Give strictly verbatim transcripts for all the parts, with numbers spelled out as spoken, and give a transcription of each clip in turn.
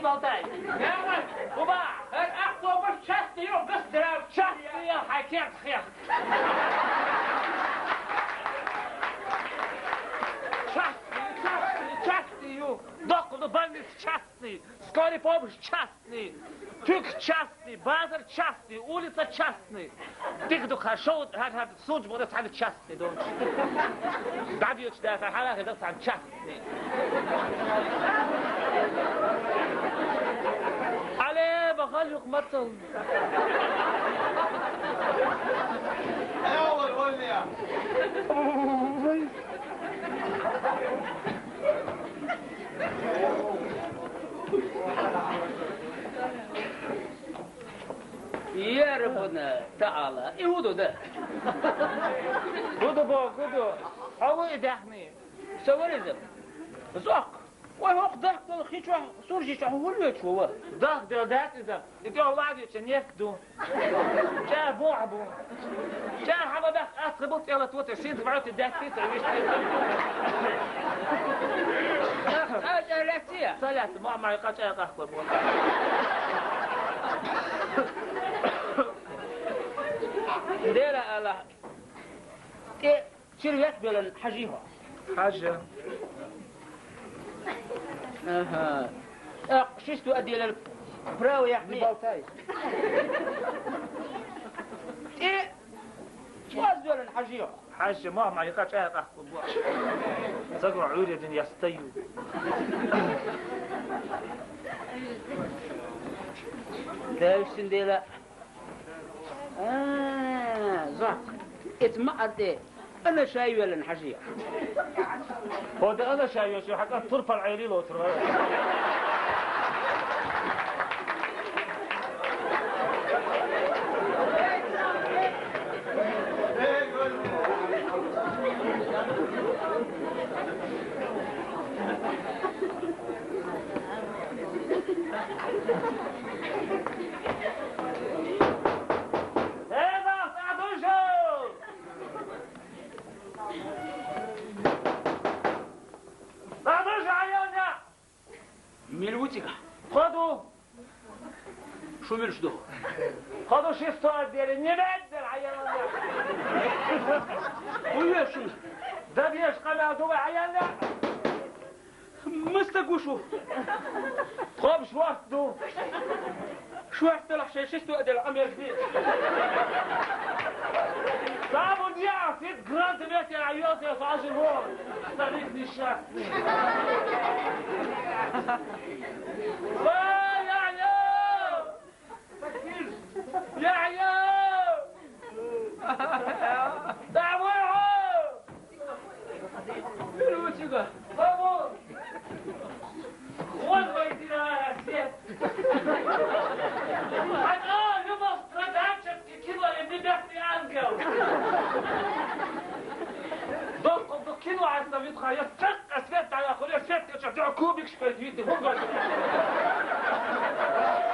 Болтай. Яма, Буба, эр автобус частный ю, гыс драв частный ю, хай кем хех. Частный, частный, частный ю. Доктор, больница частный, скорый помощь частный, тюк частный, базар частный, улица частный. Тих ду хорошо, гьар, гьар, суд буде сам частный, дон. Дабьёч да, гьар, гьар, гьар, сам частный. Але, бахал юк матал. يا ربنا تعالى، إيه هو ده؟ هو ده بو، هو ده. هو إيه ده إحنا؟ سوالي زب. زوق. وهو قدح كل خيشوه، سورجي شوه، هو اللي شوه. ده، ده، ده إذا. إنت والله عادي، عشان يفدوا. جاء بو عبو. جاء حما بخ أصل بوت يلا توت، شين تبعت الدات في تعيش. أخ، أجل لك يا. صلاة، ما، ما يقاش يا قهوة. دير الله. إيه، شير يقبل حجيها. حاجة. أها. أق، شستو أدي للبراوي يا أخي. دي بالتاي. إيه، شو أزول حجيها؟ حاجة، ما، ما يقاش يا قهوة. زقوا عوري الدنيا ستيو. لا، وش سنديلا؟ آه، زعق. اسمع أنت. أنا شايف ولا نحشي؟ هو ده أنا شايف شو حق الطرفة العيلي لو ترى. Эба, садужу! Садужу, айоня! Милвутига. Ходу! Шумил шду. Ходу шестой отделе, не ведь, айоня! Уйошун. Да бьешь, когда думай, айоня! Мыста гушу. Тхоб шварт ду. Шварт ду лахше шесту адел амер би. Сабу диа, сит грант вете айоте сажи вон. Старик несчастный. Ва, я, я! يحيى! تعويعه! Минутига. بابا! وين بيتنا يا سيد؟ حتى آه، يبقى قد عشت كيلو اللي بدي أحكي عنه. دق، دق كيلو على السبيل خير. Къасбет дагъа хуьлуьш сетта чӀа дуьхьа кубик шпер дийти хӀун гаш?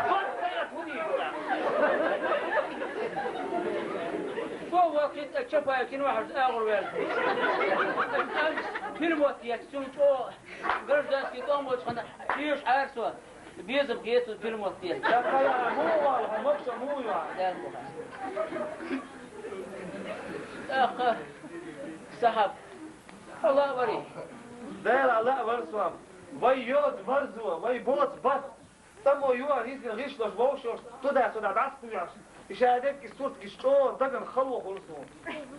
Хьо сайат хӀун йийца? Хьо вакхийтта Чапаев кин вахьаш агӀур вел. Фильм вот я цун чӀо гражданский дом вот хана чиш арсо. Безам гецу фильм вот я. Я кая, ну, вал, хӀама ша, ну, я. Аха. Сахаб. Алла вари. Дела Алла вар суам. Вай йод варзу, вай боц бат. Тамо юа ризгин гишлош вовшош, туда-сюда дӀасакхуьйгӀаш. Иша дерг и сурт гиш чӀо даган халвахур су.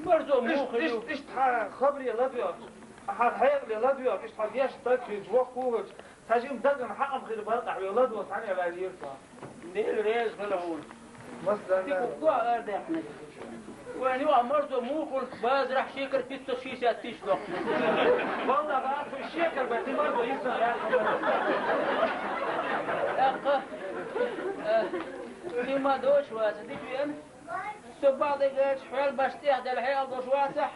Марзо муха ю? Ишт, ишт, ишт хьа хабре ладвеш. Хьа хьекъале ладвеш, ишт хьа деш стаг хилча, воккха хилча. Цхьа жим даган хьакъам хир бара, къахьве ладво, цхьана ваьлла йир сан. Дел рез хила хьуна. Масса. Ти кукко ардехна. Вайн юа марзо мухулт базарахь шекар пятьсот шестьдесят тысяч лох. Валла, ва, цу шекар бай, ти марзо йиса, я. Якка. Э, ти ма дош ваца, дик вен. Со баъдагаш хьол баш тӀех дел хьел дош вацахь.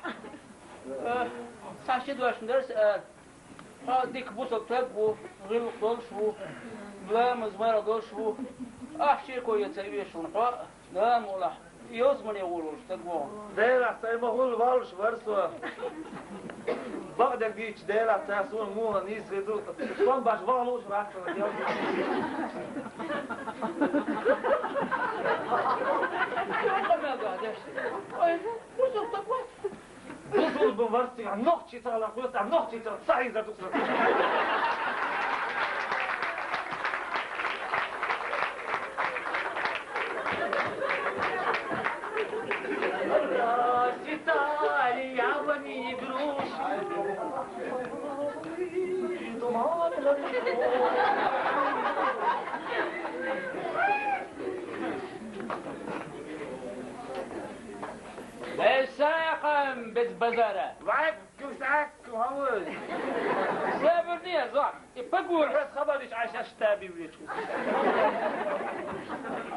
Э, цхьа ши дош дарс, э, Хьо дика бусалба стаг ву, гӀиллакх долуш ву, ламаз мара долуш ву. Ахь шеко ян ца веш вуна хьо, Дала мукъалахь, йозмане гӀур волуш стаг ву. Делахь, сайн ма хӀулла валлаш вара со. Бакъдерг дийцача Дела, цар сона муха нийса хир ду, сона баш ваха лууш вац. Ой, бузулба вац. Бузулба вац, нохчий цала кхоьца, нохчий цала сахьийза дукха. Здравствуйте, я вами игрушка. Эсакъам без базара. Вай, кусак, хавыз. Сабрни, зак. И погур. Раз хабариш Айша штаби вичу.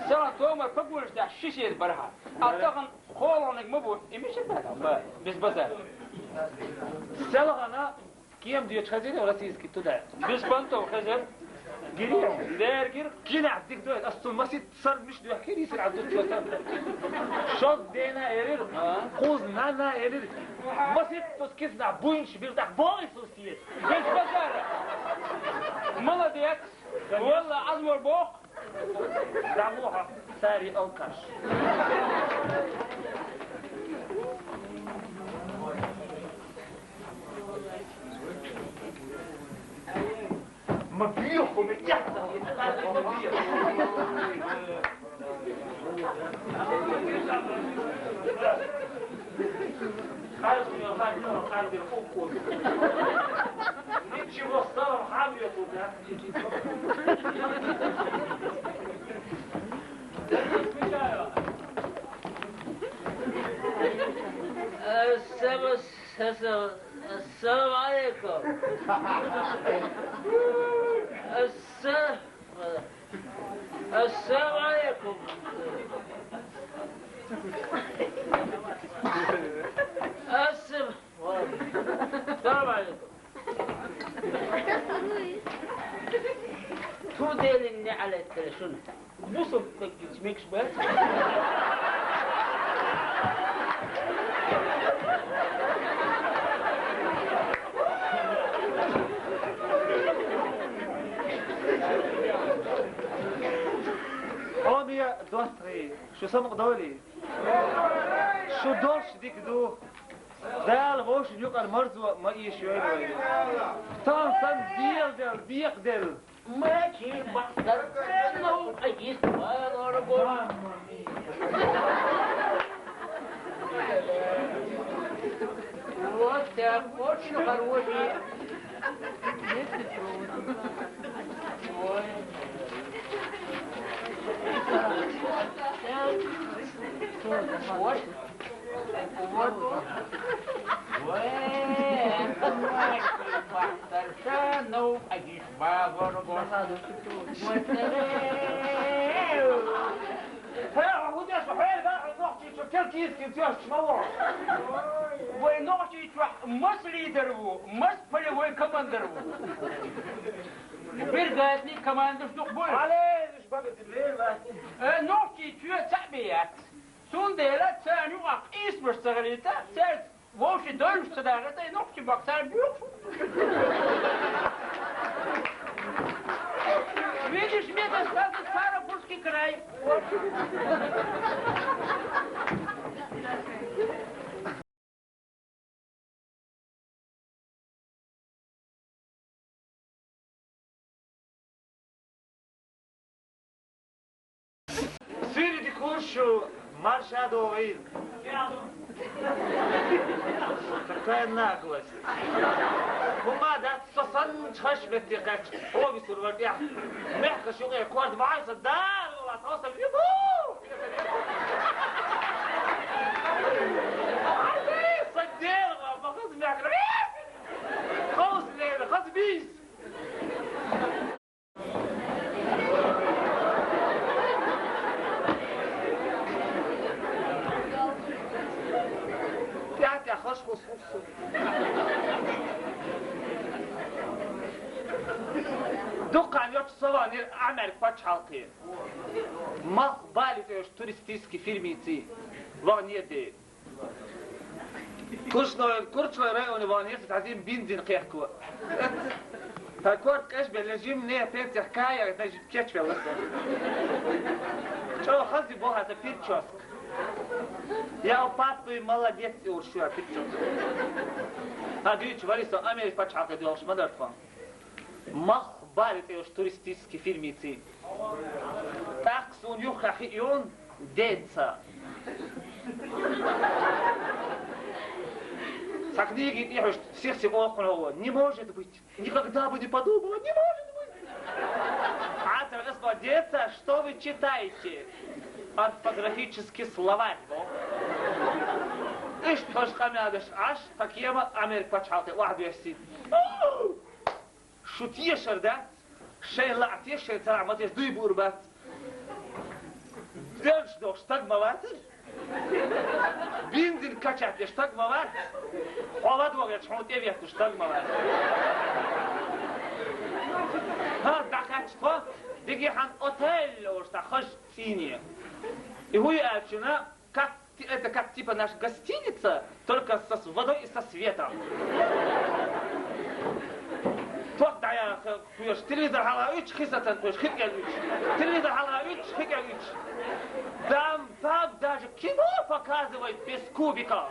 Сара томар погур да шишер барха. А тахан холоник ма бу. И миши бада. Ба, без базара. Селгана кем дечь хазир, российский туда. Без понтов хазир. Гири, дер гир. Кина дик дует, ас цун масит сар миш дует, хири сир адут чотан. Шот дена эрир, куз нана эрир. Масит тус кизна буйнш бирдах бой сусиет. Без базара. Молодец. Валла, азмор бох. Дамуха, сари алкаш. Ма биёху, ма яхта, ма биёху. Ничего, старом хабре туда. Сава, сава, Ассаламу алейкум. Асса-, Ассаламу алейкум. Ассам-, Салам алейкум. Ту делин не алеттер шуну. Бусуп гитмекши бар. О, мия достри, шу самукъ доли. Шу дош дик ду. Дала вовшин юкъара марзо ма ийша йойла вай. Сан сан дел дел, декъ дел. Мачи бахтар, ну, а есть валор гор. Вот так, очень хороший. Ой. Вот. Вот. Ой, это мачи бахтар, ну, а есть валор гор. Хье, хӀун деш ву, хье, нохчийчу киргизский тешаш ма ву. Вай нохчийчохь маса лидер ву, маса полевой командир ву. Биргадный командаш дукха бу. Хьале, уьш бага дилла вац. Э, нохчийчоь цхьаъ бен яц. Цундела царна юкъахь къийсамаш ца хилийта, цаьрца вовшийн дойуш ца дагӀе, тӀе нохчи баксар буьйху. Видишь, мне достался Ставропольский край. Суьйре дика хӀума шу, марша догӀийла. Какая наглость! ХӀума дац, со санна хӀара метте кхаьчча, хьо висур вара тӀехь. Мехкаш юкъе корта вахьа сан дара, валлахӀи, тхо сан виху! Сан дера, ма хаза мехкара. Хоза лера, хаза бийса! ТӀаьхьа-тӀаьхьа хаш хӀусхуссу. Дуккха йоццу сован Америка пачхьалкхе. Малхбале цӀе йолчу туристический фирмица вахана дела. Курчной, Курчной районе ван, если тазим бензин кехко. Та корт кэш бе лежим не пенсиях кая, значит, кеч велласа. Чо хази бо хата прическа. Я папы молодец и уж я прическа. Та дич вари со Америка пачалка дёлш мадартфон. Мах барит уж туристический фирмици. Так сун юха хиён деца. Са книги и уж всех всего охуного. Не может быть. Никогда бы не подумала. Не может быть. Атра, господа, деца, что вы читаете? Орфографический словарь, во. Ишт хош камядыш аш, такема Америка пачалка, вах беси. Шутье шардац, шей лаъте, шей царамате дуй бурбац. Дерш дох штаг маватыр. Бензин качать штаг мават. Ховад вогет шунт эвет штаг мават. Ха, дахач тхо, диги хан отель ош та хаш цини. И хуй ачина, как ти-, это как типа наша гостиница, только со с-, водой и со светом. Тот да я х-, хуёш, телевизор хала уч, хисатан хуёш, хикел уч. Телевизор хала уч, хикел уч. Там, там даже кино показывают без кубиков.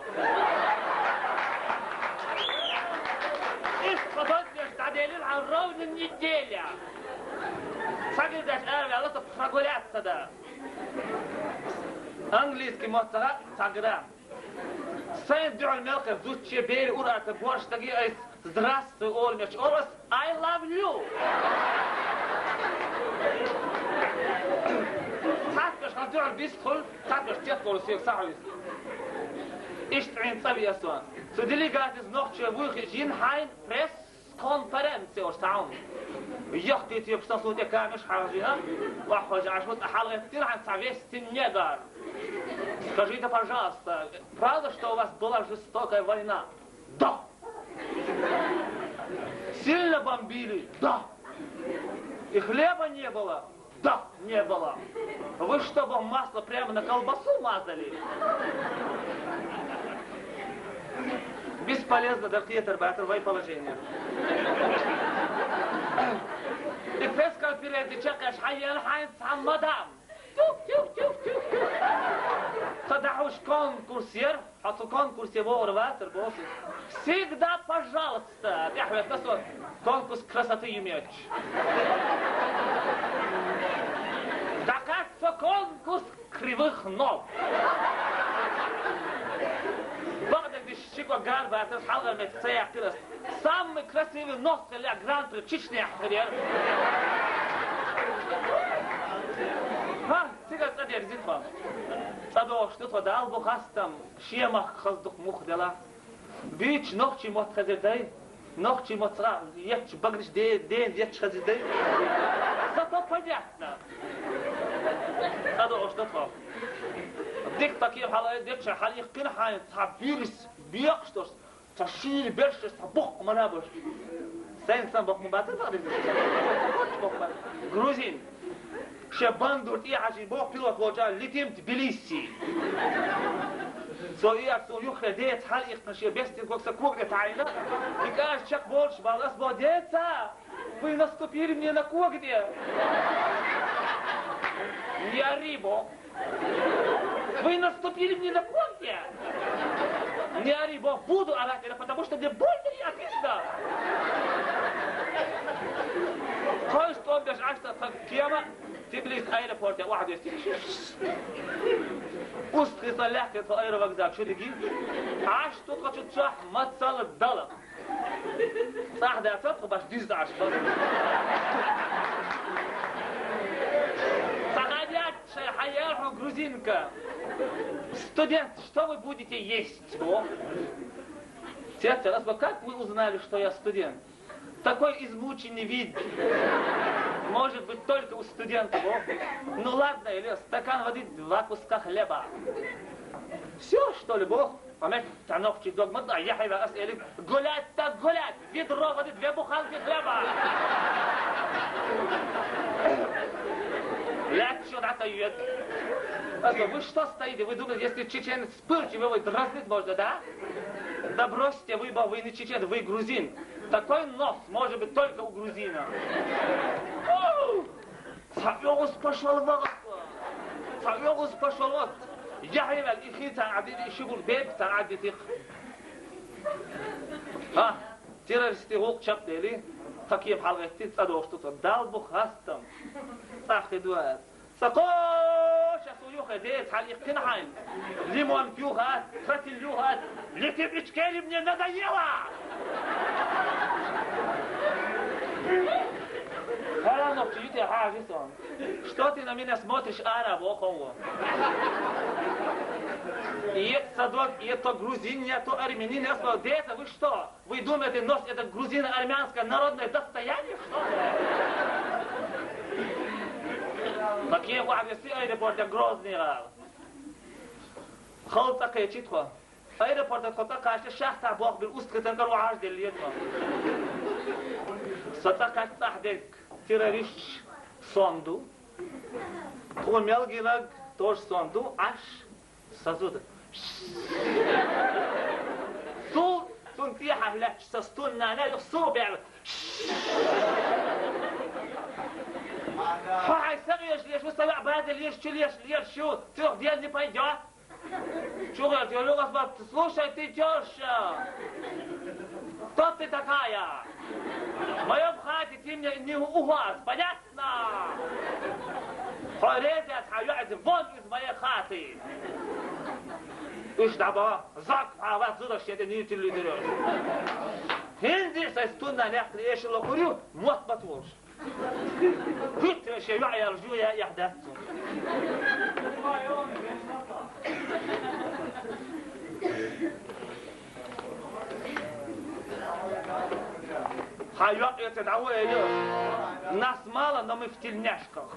Их подобие доделил, а ровно неделя. Сагидаш, э, велосипед прогуляться, да. Английский мотора сагра. Сайн дюр мелков зучче бери урата борш таги айс. Здравствуй, Ормеш, Орос, I love you. Цатбеш хадюр бистхул, цатбеш тет болу сек сахуис. Ишт ин цави асуан. Су делегат из нохче вуйхи жин хайн пресс конференция ош таун. Йохки тип сасуте камеш хажина. Вахожа ашмут халгет тир хан цавестин негар. Скажите, пожалуйста, правда, что у вас была жестокая война? Да. Сильно бомбили? Да. И хлеба не было? Да, не было. Вы что, бы масло прямо на колбасу мазали? Бесполезно, да, Петр Батыр, вай положение. И пресс-конференция чакаш хайян хайнц хаммадам. Тюх, тюх, тюх, тюх, тюх. Та дахуш конкурсер, а то конкурсе вогр ватер босс. Всегда пожалуйста. Я хвет на сон. Конкурс красоты имеет. Да как то конкурс кривых ног. Багдад диш чико гар ватер, халгар мет цея кирас. Самый красивый нос для гран-при Чечня, хрен. Ха, сига цадер зитва. Цадо, что то дал бу хастам, шемах хаздук мух дела. Бич нохчи мот хазирдай, нохчи мот сра, ятч багниш де, де, ятч хазирдай. Зато понятно. Цадо, что то. Дик такие халай, дик шахали, кин хайн, цабирис, биак, что ж. Ца шири берш, ца бохъ мана баш. Сайн сан бохъ ман бацар бакъдир. Бохъ ман. Грузин. Ше бандур и хажи бохъ пилот лоча летим Тбилиси. Со и ак сон юхе дец хал ихна ше бестин кокса кугне тайна. И каш чак борш балас бо деца. Вы наступили мне на когти. Я рыбу. Вы наступили мне на когти. Не ори, бо, буду орать, это потому что мне больно и обидно. Кой что беш ашта так кема, Тбилис аэропорт, я вахд есть. Уст хиса лягте, то аэровокзал, что диги? Аш тут хочу чах, мацала дала. Сах да, сах баш диз даш. Сахадят, хаял грузинка. Студент, что вы будете есть? О? Сердце, раз вы, как вы узнали, что я студент? Такой измученный вид может быть только у студентов. О? Ну ладно, или стакан воды, два куска хлеба. Все, что ли, Бог? Амек танок чи догмат, а я хайва ас элик. Гулять так гулять, ведро воды, две буханки хлеба. Блядь, что на то ед? А то вы что стоите? Вы думаете, если чеченец вспыльчивый, его дразнить можно, да? Да бросьте вы, ба-, вы не чечен, вы грузин. Такой нос может быть только у грузина. Цхьа оагӀуз пошёл ваха. Цхьа оагӀуз пошёл ваха. Яхье вел, и хи царна Ӏадити, и ши гур бепи царна Ӏадити. А, террористи гӀулакх чакхдаьле, тха кема хьалгӀетте, цӀа дохуш ду цо. Дала бу хастам. ЦӀа хи ду аьлла. Ца кхо час юха де, цхьа иккхина хьайна. Лимон юха, тротил юха, летим ичкери мне надоело! Хара нохчи юте хьажи сон. Что ты на меня смотришь, ара, бохово? И это садок, и это грузин, и это армянин, я сказал, дети, вы что? Вы думаете, нос — это грузино-армянское народное достояние, что ли? Такие ваьвеси аэропорте Грозный гӀала. Хала цӀа кхечи тхо. Аэропорта тхо цӀа кхаьчча, шахтах болх бина устагӀа тӀера вахьаш деллера тхо. Со цӀа кхаьчча цӀахь дерг террористаш сон ду. Тхо мел гинарг тоже сон ду, Ӏаш. Са зуда. Цул, цунна тӀехьа лаьтташ са стуннана юха су беӀла. Хьо хьайн са къоьшалеш ву, са ваьӀ базалеш, чулеш, леш шу, трёх дел не пойдёт. Чу гӀерташ йолу ас бац, слушай, ты тёща, кто ты такая? В моём хате ты мне не уход, понятно? На! Хьо реза яц хьан йоӀ, вон из моей хаты! Уьш дӀабо, зак хьан вац зудаш шен тӀе нийтилли дира. ХӀинца а сайн стунна некъ эшалла лохур ю, мотт бат волуш. Хьуьттара шен йоӀ яьлла жу яа эхь дац цунна. Хьан йоӀ эца дӀа ву, элира. Нас мало, но мы в тельняшках.